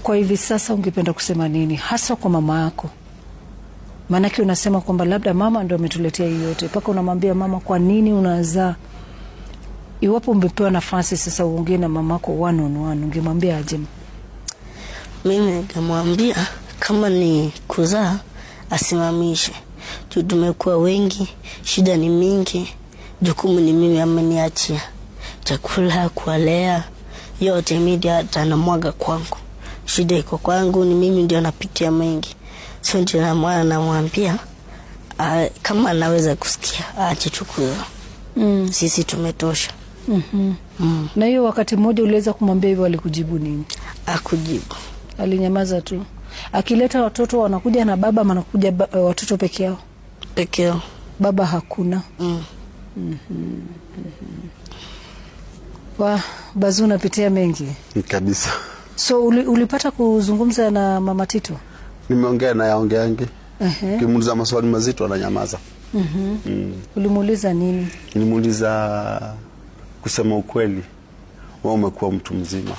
Kwa hivi sasa ungependa kusema nini hasa kwa mama yako? Maanake unasema kwamba labda mama ndio ametuletea hii yote, mpaka unamwambia mama, kwa nini unazaa? Iwapo umepewa nafasi sasa uongee na mamako one on one, ungemwambia aje? Mimi ningemwambia kama ni kuzaa asimamishe. Juu tumekuwa wengi, shida ni mingi, jukumu ni mimi ameniachia. Chakula, kuwalea, yote mimi ndio hata anamwaga kwangu. Shida iko kwangu, ni mimi ndio napitia mengi. So ndio maana namwambia kama anaweza kusikia aache tu kuzaa. Sisi tumetosha. Na hiyo wakati mmoja uliweza kumwambia hivyo, alikujibu nini? Akujibu. Alinyamaza tu. Akileta watoto wanakuja na baba, wanakuja watoto peke yao? Peke yao. Baba hakuna. Wa Bazu, unapitia mengi kabisa. So ulipata kuzungumza na mama Tito? Nimeongea naye, aongeangi. Ukimuuliza maswali mazito ananyamaza. Ulimuuliza nini? Nilimuuliza, kusema ukweli, wewe umekuwa mtu mzima.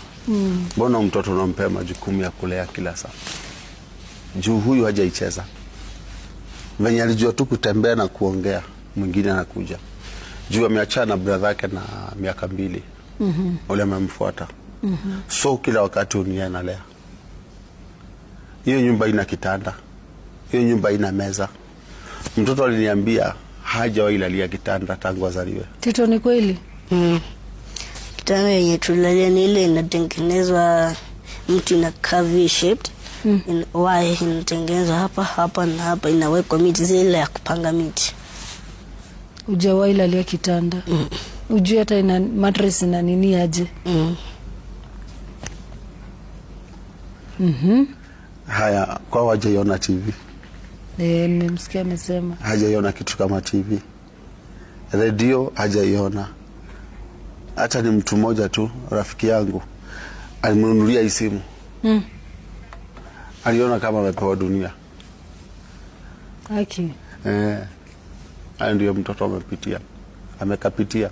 Mbona mtoto unampea majukumu ya kulea kila saa? Juu huyu hajaicheza. Venye alijua tu kutembea na kuongea, mwingine anakuja. Juu ameachana na brother yake na miaka 2. Ule amemfuata. So kila wakati ni yeye analea. Hiyo nyumba ina kitanda. Hiyo nyumba ina meza. Mtoto aliniambia hajawahi lalia kitanda tangu azaliwe. Tito, ni kweli? Kitanda yenye tulalia ni ile inatengenezwa mtu ina curvy shaped. Waya inatengenezwa hapa, hapa na hapa, inawekwa miti zile ya kupanga miti. Hujawahi lalia kitanda? Hujui hata ina mattress ina nini aje? Haya, kwa hajaiona TV. Nimemsikia amesema. Hajaiona kitu kama TV. Radio hajaiona. Hata ni mtu mmoja tu, rafiki yangu, alimnunulia hii simu. Aliona kama amepewa dunia. Haki. Hayo ndio mtoto amepitia. Amekapitia.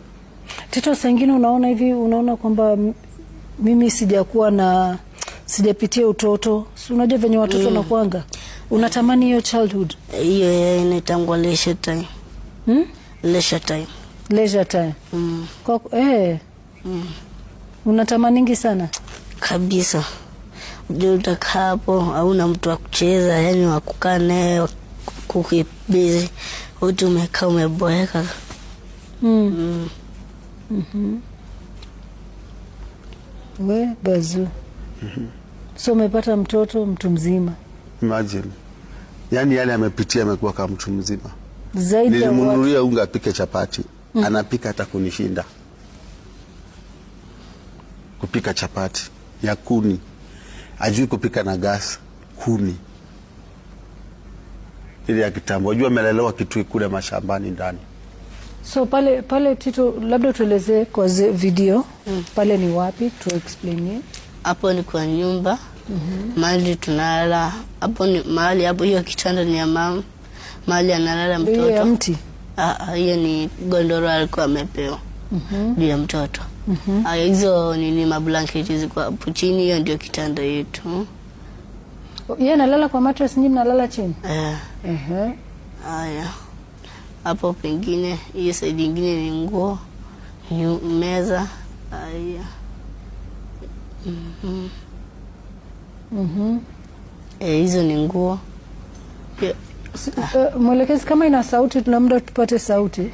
Tito, saa ingine unaona hivi, unaona kwamba mimi sijakuwa na, sijapitia utoto. Si unajua venye watoto wanakuanga? Unatamani hiyo childhood? Hiyo inaitangwa leisure time. Leisure time. Leisure time. Kwa. Unatamaningi sana? Kabisa. Unajua utakaa hapo, hauna mtu wa kucheza, yani wa kukaa naye, wa kukeep busy. Wote umekaa umeboeka. We, Bazu. So umepata mtoto mtu mzima. Imagine. Yani yale amepitia amekuwa kama mtu mzima. Zaidi ya watu. Nilimnunulia unga apike chapati. Anapika hata kunishinda. Kupika chapati ya kuni. Ajui kupika na gas, kuni. Ile ya kitambo. Ajua amelelewa Kitui kule mashambani ndani. So pale, pale Tito, labda tuelezee kwa video. Pale ni wapi, tu explain. Hapo ni kwa nyumba. Mahali tunalala. Hapo ni mahali hapo, hiyo kitanda ni ya mama. Mahali analala Ndio hiyo ya mtoto. mti. Hiyo ni gondoro alikuwa amepewa. Juu ya mtoto. Hizo nini mablanketi ziko hapo chini, hiyo ndio kitanda yetu. Yeye analala kwa mattress, nyinyi mnalala chini? Haya. Hapo pengine hiyo side nyingine ni nguo, ni meza. Haya. Hizo ni nguo. Mwelekezi, kama ina sauti, tuna muda tupate sauti.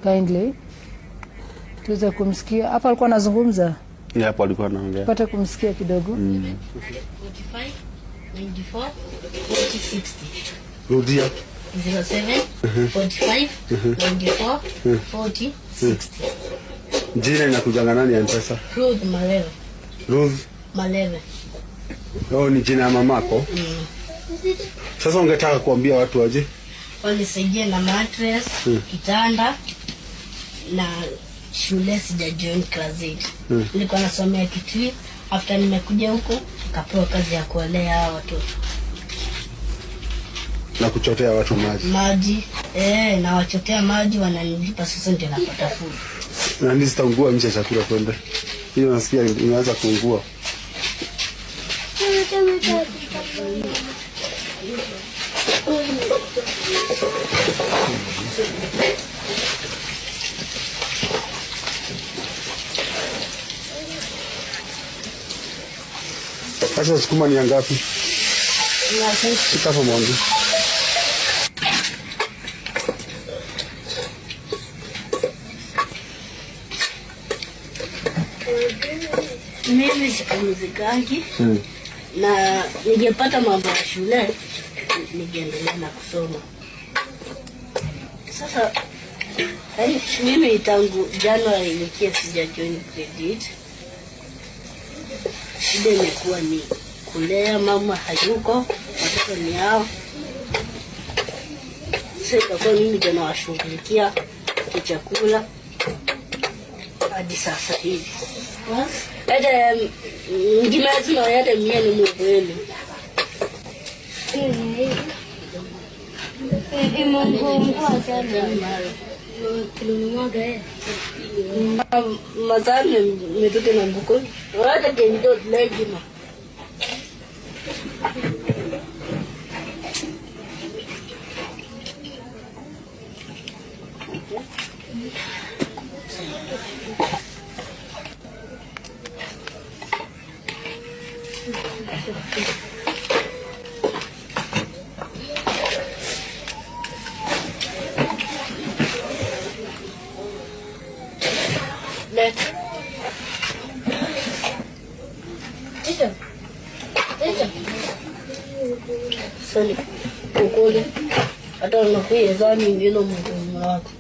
Kindly. Tuweze kumsikia. Hapa alikuwa anazungumza. Ni hapo alikuwa anaongea. Tupate kumsikia kidogo. 45 94 40 60. Rudia. 07 45 94 40 60. Jina inakujanga nani ya M-Pesa? Ruth Maleve. Ruth Maleve. Oh, ni jina ya mamako? Sasa ungetaka kuambia watu waje? Wanisaidie na mattress, kitanda na shule sija join class 8. Nilikuwa nasomea Kitui, after nimekuja huku nikapewa kazi ya kuwalea hawa watoto. Na kuchotea watu maji. Maji, nawachotea maji wananilipa, sasa ndio napata food. Na ndizi zitaungua nje chakula kwenda. Hiyo nasikia imeanza kuungua. Sasa sukuma ni ngapi? Shika hapo mwanzo. Mimi sipumzikangi. Na ningepata mambo ya shule ningeendelea na kusoma. Sasa mimi tangu Januari nikia sija join credit. Shida imekuwa ni kulea, mama hayuko, watoto ni hao. Sasa itakuwa mimi ndio nawashughulikia kichakula hadi sasa hivi. Hata ngimazima yale mie ni mweli. Mazane metoke na mbuko. Wata kendo lejima. Sani ukole hata unakuwa ngino mgumu wako.